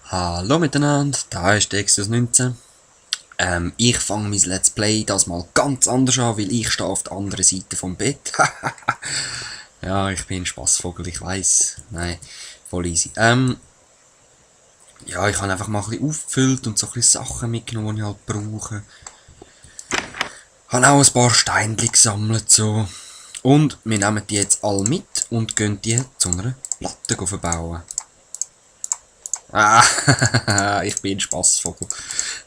Hallo miteinander, da ist der Exodus 19. Ich fange mein Let's Play das mal ganz anders an, weil ich stehe auf der anderen Seite vom Bett. Ja, ich bin ein Spassvogel, ich weiß. Nein, voll easy. Ja, ich habe einfach mal ein bisschen aufgefüllt und so ein bisschen Sachen mitgenommen, die ich halt brauche. Habe auch ein paar Steinchen gesammelt, so. Und wir nehmen die jetzt alle mit und gehen die zu einer Platte verbauen. Ah, ich bin ein Spassvogel.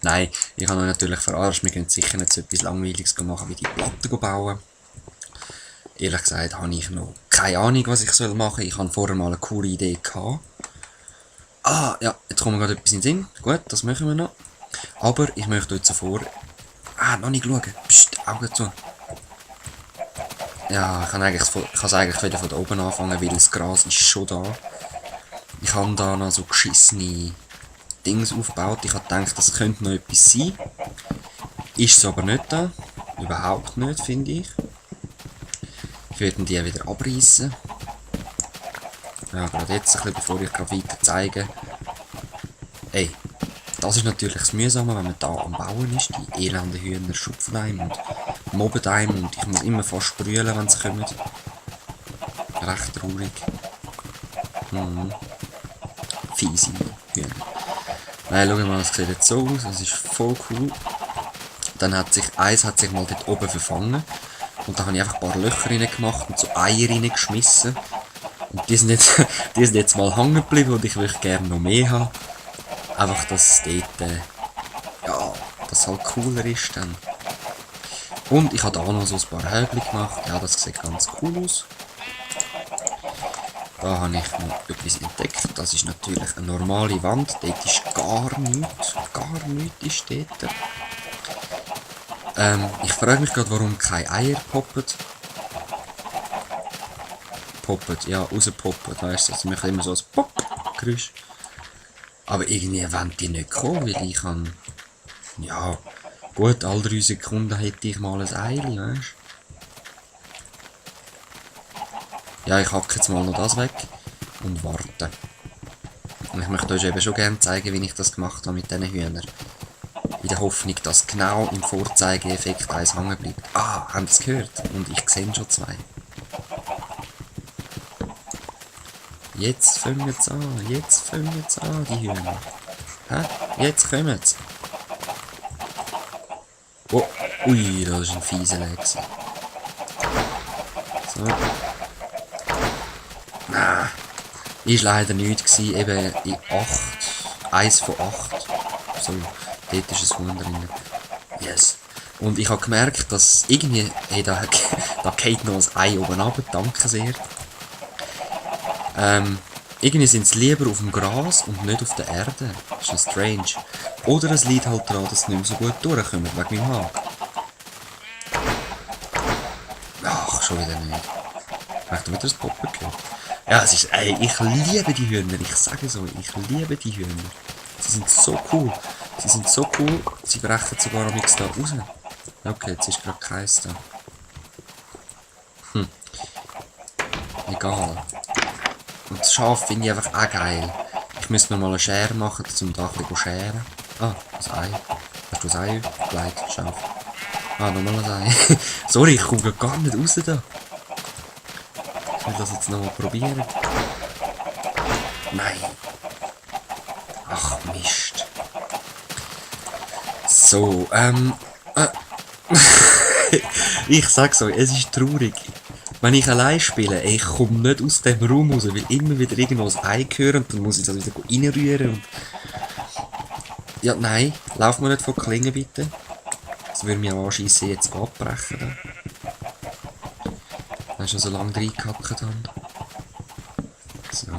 Nein, ich habe euch natürlich verarscht. Wir können sicher nicht so etwas Langweiliges machen wie die Platte bauen. Ehrlich gesagt habe ich noch keine Ahnung, was ich machen soll. Ich habe vorher mal eine coole Idee gehabt. Ah, ja, jetzt kommt mir gerade etwas in den Sinn. Gut, das machen wir noch. Aber ich möchte euch zuvor... noch nicht schauen. Psst, Augen zu. Ja, ich kann es eigentlich wieder von da oben anfangen, weil das Gras ist schon da. Ich habe da noch so geschissene Dings aufgebaut. Ich habe gedacht, das könnte noch etwas sein. Ist es aber nicht da. Überhaupt nicht, finde ich. Ich werde die wieder abreißen. Ja, gerade jetzt, ein bisschen, bevor ich gerade weiter zeige. Ey, das ist natürlich das Mühsame, wenn man da am Bauen ist. Die elenden Hühner schupfen einem und mobben einem und ich muss immer fast brüllen, wenn sie kommen. Recht traurig. Fiese Hühner. Nein, schau mal, das sieht jetzt so aus. Das ist voll cool. Dann hat sich eins mal dort oben verfangen. Und da habe ich einfach ein paar Löcher rein gemacht und so Eier reingeschmissen. Und die sind jetzt mal hängen geblieben und ich möchte gerne noch mehr haben. Einfach, dass es dort, ja, dass es halt cooler ist dann. Und ich habe da noch so ein paar Häubchen gemacht. Ja, das sieht ganz cool aus. Da habe ich noch etwas entdeckt. Das ist natürlich eine normale Wand. Dort ist gar nichts. Gar nichts ist dort. Ich frage mich gerade, warum keine Eier poppen. Poppen, ja, rauspoppen, weißt du. Sie machen immer so ein Pop-Geräusch. Aber irgendwie wollen die nicht kommen, weil ich kann... Ja, gut, alle 3 Sekunden hätte ich mal ein Eili, weißt du. Ja, ich hacke jetzt mal noch das weg und warte. Und ich möchte euch eben schon gerne zeigen, wie ich das gemacht habe mit diesen Hühnern. In der Hoffnung, dass genau im Vorzeigeeffekt eins hängen bleibt. Ah, habt ihr es gehört? Und ich sehe schon 2. Jetzt fangen sie an, die Hühner. Hä? Jetzt kommen sie. Oh, ui, das war ein fieser Leg. So. Ist leider nichts gewesen, eben in 1 von 8. So, dort ist ein Huhn drin. Yes. Und ich habe gemerkt, dass irgendwie, hey, da geht noch ein Ei oben runter, danke sehr. Irgendwie sind sie lieber auf dem Gras und nicht auf der Erde. Das ist strange. Oder es liegt halt daran, dass sie nicht mehr so gut durchkommen, wegen meinem Haken. Ach, schon wieder nicht. Hast du wieder das Poppen gehört? Ja, es ist, ey, ich liebe die Hühner, ich sage so, ich liebe die Hühner. Sie sind so cool. Sie brechen sogar am da raus. Okay, jetzt ist gerade keins da. Egal. Und das Schaf finde ich einfach auch geil. Ich müsste mir mal eine Schere machen, um da ein bisschen scheren. Ah, das Ei. Hast du das Ei gelegt, Schaf? Ah, nochmal ein Ei. Sorry, ich komme gar nicht raus da. Ich will das jetzt nochmal probieren. Nein. Ach, Mist. So, ich sag's euch, es ist traurig. Wenn ich allein spiele, ich komme nicht aus dem Raum raus, weil immer wieder irgendwo ein Ei hören und dann muss ich das wieder reinrühren und... Ja, nein, lauf mir nicht von Klingen bitte. Das würde mich auch anschiessen, jetzt abbrechen. Da ist schon so lange reingehackt haben. So.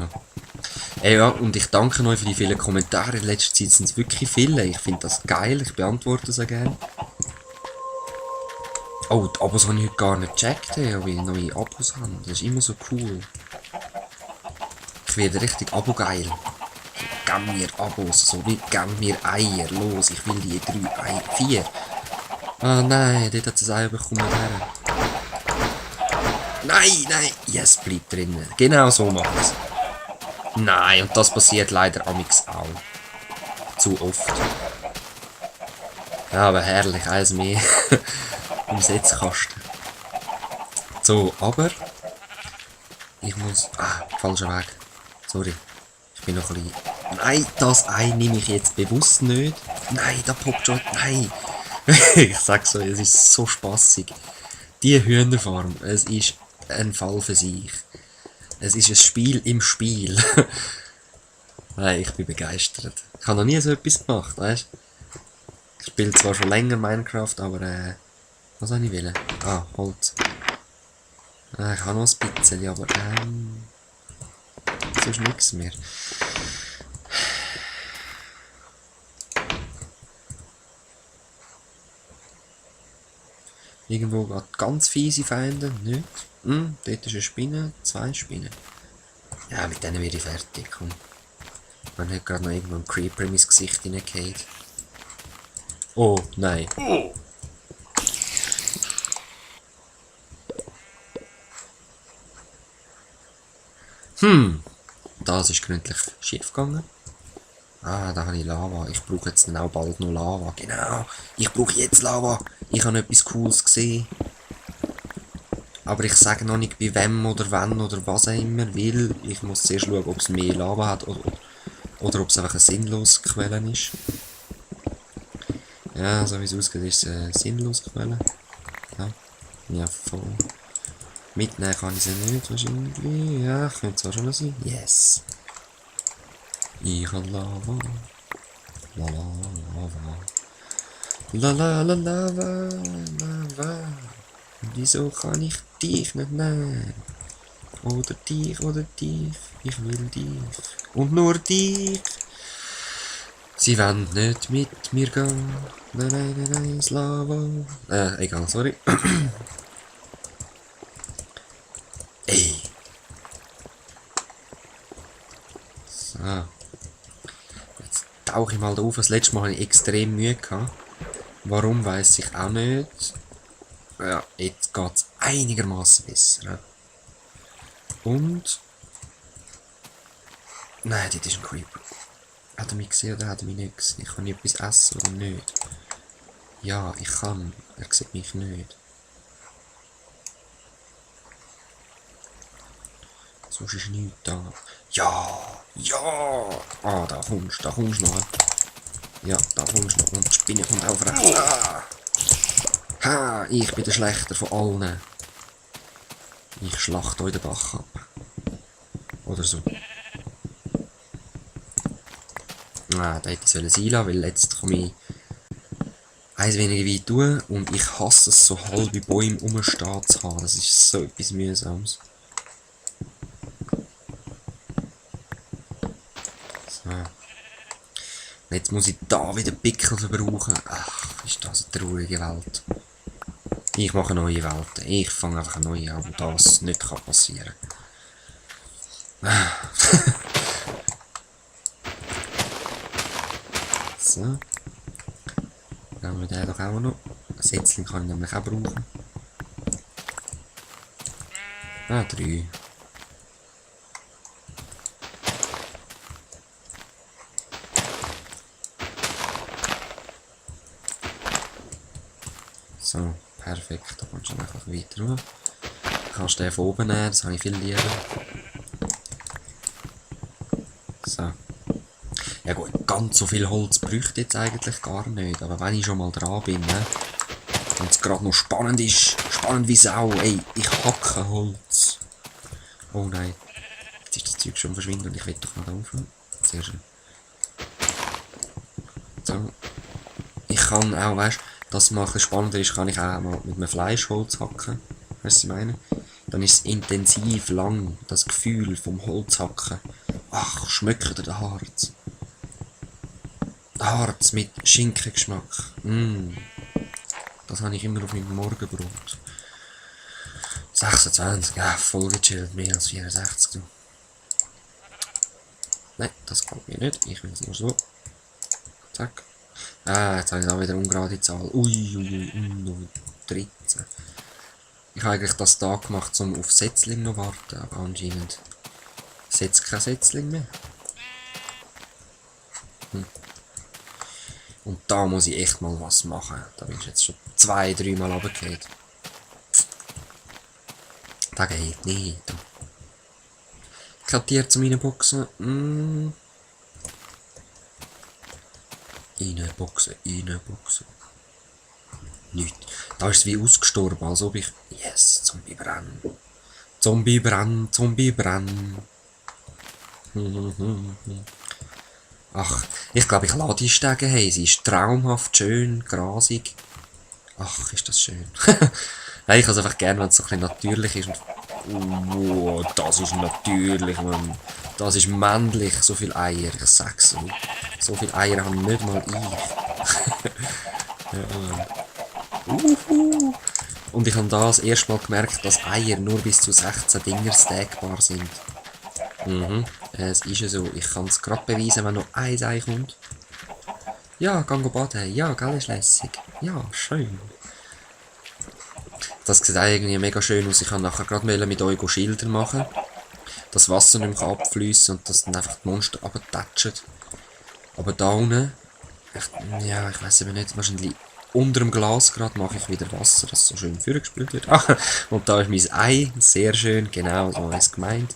Ja, und ich danke euch für die vielen Kommentare. In letzter Zeit sind es wirklich viele. Ich finde das geil, ich beantworte sie gerne. Oh, die Abos habe ich heute gar nicht gecheckt, wie ich neue Abos habe. Das ist immer so cool. Ich werde richtig Abo-geil. Gib mir Abos, so wie gib mir Eier. Los, ich will die 3 Eier. 4. Ah nein, dort hat es ein Ei bekommen. Nein, yes, bleibt drinnen. Genau so macht es. Nein, und das passiert leider amix auch. zu oft. Ja, aber herrlich, eins mehr im Setzkasten. So, aber ich muss... Ah, falscher Weg. Sorry. Ich bin noch ein bisschen... Nein, das Ei nehme ich jetzt bewusst nicht. Nein, da poppt schon... Nein. Ich sag so, es ist so spaßig. Die Hühnerfarm, es ist ein Fall für sich. Es ist ein Spiel im Spiel. Nein, ich bin begeistert. Ich habe noch nie so etwas gemacht, weißt du? Ich spiele zwar schon länger Minecraft, aber was soll ich wollen? Ah, Holz. Ich habe noch ein bisschen, aber sonst nichts mehr. Irgendwo gerade ganz fiese Feinde, nicht? Dort ist eine Spinne, 2 Spinnen. Ja, mit denen werde ich fertig, komm. Man hat gerade noch irgendwo ein Creeper in mein Gesicht hineingehauen. Oh, nein. Das ist gründlich schief gegangen. Ah, da habe ich Lava. Ich brauche jetzt dann auch bald noch Lava. Genau, ich brauche jetzt Lava. Ich habe etwas Cooles gesehen. Aber ich sage noch nicht bei wem oder wann oder was auch immer, weil ich muss zuerst schauen, ob es mehr Lava hat oder ob es einfach eine sinnlose Quelle ist. Ja, so wie es aussieht, ist es eine sinnlose Quelle. Ja, ja, voll. Mitnehmen kann ich sie nicht, wahrscheinlich. Ja, könnte es auch schon sein. Yes. Ich habe Lava. Lava, Lava. Lala, Lava, Lava. Wieso kann ich dich nicht nehmen? Oder dich, oder dich. Ich will dich. Und nur dich. Sie wollen nicht mit mir gehen. Nein, nein, nein, nein, ins Lava. Egal, sorry. Ey. So. Jetzt tauche ich mal da auf. Das letzte Mal hatte ich extrem Mühe gehabt. Warum, weiss ich auch nicht. Ja, jetzt geht es einigermaßen besser. Ja. Und... Nein, das ist ein Creeper. Hat er mich gesehen oder hat er mich nicht gesehen? Ich kann etwas essen oder nicht? Ja, ich kann. Er sieht mich nicht. Sonst ist nichts da. Ja! Ja! Ah, da kommst du noch. Ja, da kommst du noch. Und die Spinne kommt auch recht. Ah! Ha! Ich bin der Schlechter von allen. Ich schlachte euch den Bach ab. Oder so. Ah, da hätte ich sein lassen, weil jetzt komme ich eins weniger weit tun und ich hasse es, so halbe Bäume rumstehen zu haben. Das ist so etwas Mühsames. So. Jetzt muss ich da wieder Pickel verbrauchen. Ach, ist das eine traurige Welt. Ich mache neue Welten. Ich fange einfach eine neue an, wo das nicht passieren kann. So. Dann haben wir den doch auch noch. Ein Setzling kann ich nämlich auch brauchen. Ah, 3. So, perfekt. Da kommst du dann einfach weiter rüber. Kannst du den von oben nehmen, das habe ich viel lieber. So. Ja gut, ganz so viel Holz bräuchte jetzt eigentlich gar nicht. Aber wenn ich schon mal dran bin, ne, und es gerade noch spannend ist, spannend wie Sau, ey, ich hacke Holz. Oh nein, jetzt ist das Zeug schon verschwunden und ich will doch noch da rauf. Sehr schön. So. Ich kann auch, weißt du, dass es mal ein bisschen spannender ist, kann ich auch mal mit einem Fleischholz hacken. Weißt du, was ich meine? Dann ist es intensiv lang, das Gefühl vom Holzhacken. Ach, schmeckt der Harz. Harz mit Schinkengeschmack. Das habe ich immer auf meinem Morgenbrot. 26, ja, voll gechillt, mehr als 64. Du. Nein, das geht mir nicht. Ich will es nur so. Zack. Ah, jetzt habe ich da wieder ungerade Zahl. Ui, 13. Ich habe eigentlich das da gemacht, um auf Setzling noch warten, aber anscheinend setzt kein Setzling mehr. Und da muss ich echt mal was machen. Da bin ich jetzt schon 2-3 Mal runtergefallen. Das geht nicht. Kartiert zu meinen Boxen. Reinboxen. Nichts. Da ist es wie ausgestorben, als ob ich... Yes, Zombie brennen. Zombie brennen. Ach, ich glaube, ich lade die Stege hey. Sie ist traumhaft schön, grasig. Ach, ist das schön. Nein, ich habe es einfach gerne, wenn es so ein bisschen natürlich ist. Oh, das ist natürlich, Mann. Das ist männlich, so viel Eier, ich sag's so. So viel Eier haben nicht mal ich. Ja, und ich habe da das erste Mal gemerkt, dass Eier nur bis zu 16 Dinger stackbar sind. Es ist ja so. Ich kann es gerade beweisen, wenn noch ein Ei kommt. Ja, geh baden. Ja, gell, ist lässig. Ja, schön. Das sieht auch irgendwie mega schön aus. Ich kann nachher gerade mit euch Schilder machen. Das Wasser nicht mehr abfließen und dass dann einfach die Monster runtertatschen. Aber da unten, ja, ich weiß eben nicht, wahrscheinlich unter dem Glas gerade mache ich wieder Wasser, das so schön vorgespült wird. Und da ist mein Ei, sehr schön, genau, so habe ich es gemeint.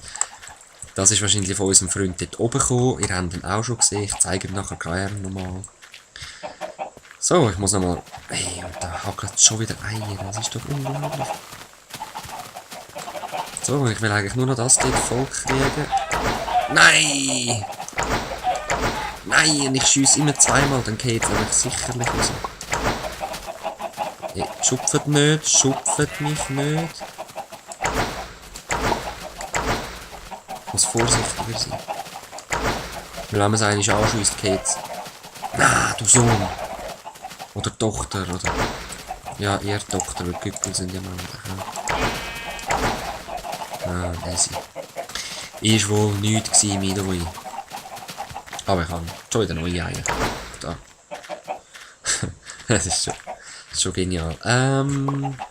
Das ist wahrscheinlich von unserem Freund dort oben gekommen. Ihr habt ihn auch schon gesehen, ich zeige ihn nachher gleich nochmal. So, ich muss nochmal... Hey, und da hagelt schon wieder Eier, das ist doch unglaublich. So, ich will eigentlich nur noch das dort voll kriegen. Nein! Nein, ich schiesse immer zweimal, dann geht es nämlich sicherlich raus. Hey, schupft mich nicht. Ich muss vorsichtiger sein. Weil wenn man es eigentlich anschiesst, geht's. Na, du Sohn! Oder Tochter, oder... Ja, eher Tochter, weil Gückel sind ja Männer. Ah, easy. Ist wohl nichts gewesen, Midoi. Aber ich habe schon wieder neue Eier. Da. Das ist schon genial.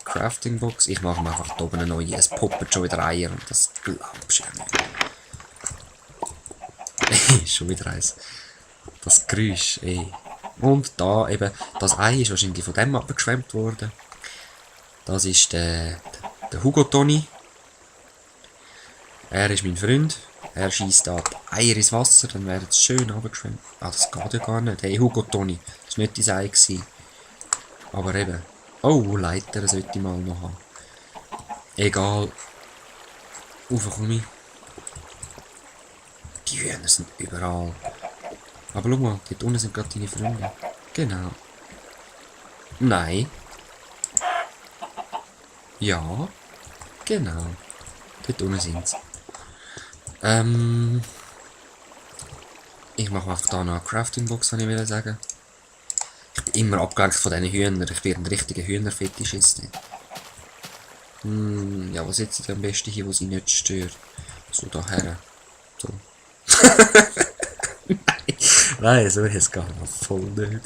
Crafting Box. Ich mache mir einfach da oben eine neue. Es poppen schon wieder Eier und das glaubst du ja nicht. Schon wieder eins. Das Geräusch, ey. Und da eben, das Ei ist wahrscheinlich von dem abgeschwemmt worden. Das ist der Hugo Toni. Er ist mein Freund. Er schießt da die Eier ins Wasser, dann werden sie schön abgeschwemmt. Ah, das geht ja gar nicht. Hey, Hugo Toni. Das war nicht dein Ei gewesen. Aber eben. Oh, Leiter sollte ich mal noch haben. Egal. Rauf komme ich. Die Hühner sind überall. Aber schau mal, dort unten sind gerade deine Freunde. Genau. Nein. Ja. Genau. Dort unten sind sie. Ich mache einfach da noch eine Crafting Box, wollte ich sagen. Ich bin immer abgelenkt von diesen Hühnern. Ich werde ein richtiger Hühnerfetischist. Ja, wo sitzt ihr am besten hier, wo sie nicht stört? So daher. So. Nein, so ist es gar nicht. Voll nicht.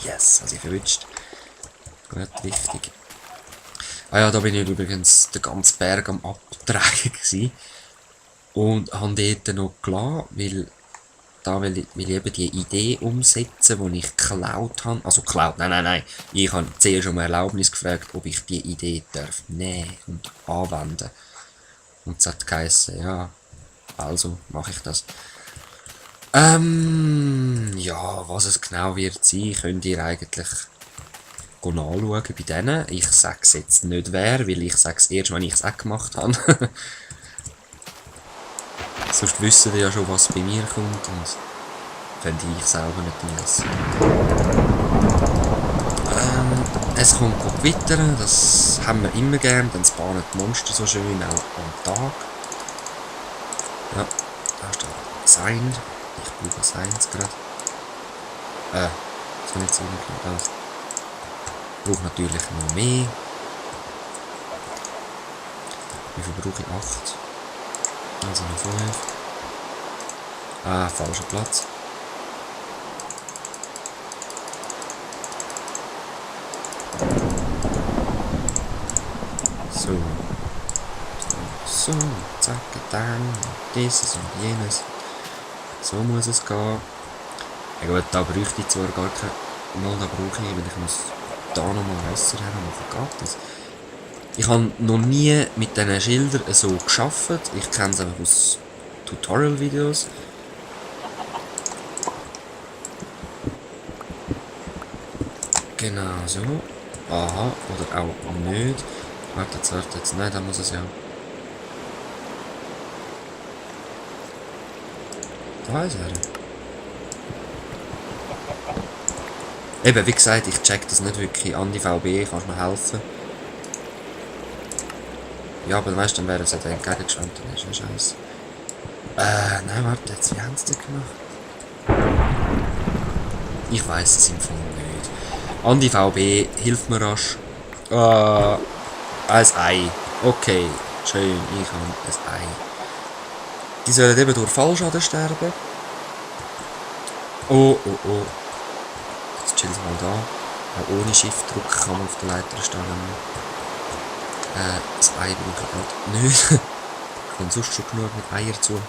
Yes, also ich verwünscht. Gut, wichtig. Ah ja, da bin ich übrigens den ganzen Berg am Abtragen gewesen. Und habe dort noch gelassen, weil da will ich eben die Idee umsetzen, die ich geklaut habe. Also geklaut, nein. Ich habe zuerst um Erlaubnis gefragt, ob ich die Idee darf nehmen und anwenden. Und es hat geheißen, ja, also mache ich das. Ja, was es genau wird sein, könnt ihr eigentlich nachschauen bei denen. Ich sage es jetzt nicht wer, weil ich sage es erst, wenn ich es auch gemacht habe. Sonst wissen ihr ja schon, was bei mir kommt und fände ich selber nicht nice. Es kommt Gewitter, das haben wir immer gern, dann spawnen die Monster so schön auch am Tag. Ja, da steht Sein. Ich brauche Seins gerade. So nicht so unklar aus. Ich brauche natürlich noch mehr. Wie viel brauche ich? 8. Also noch 5. Ah, falscher Platz. So, zack, dann, dieses und jenes. So muss es gehen. Ja gut, da bräuchte ich zwar gar keine... Mal, da brauche ich, weil ich muss da nochmal Wasser hermachen. Geht das? Ich habe noch nie mit diesen Schildern so geschafft. Ich kenne es einfach aus Tutorial-Videos. Genau so. Aha, oder auch nicht. Warte jetzt. Nein, da muss es ja. Da ist er. Eben, wie gesagt, ich check das nicht wirklich. Andi VB, kannst du mir helfen? Ja, aber weißt du, dann wäre es ja entgegengeschwemmt, dann ist ja scheiße. Nein, warte, jetzt, wie haben sie das gemacht? Ich weiss es im Fall nicht. Andi VB, hilf mir rasch. Ein Ei. Okay, schön, ich habe ein Ei. Die sollen eben durch Fallschaden sterben. Oh. Jetzt chillen sie mal da. Auch ohne Schiffdruck kann man auf der Leiter stehen. Das Ei brauche ich gerade nicht. Ich habe sonst schon genug mit Eier zu.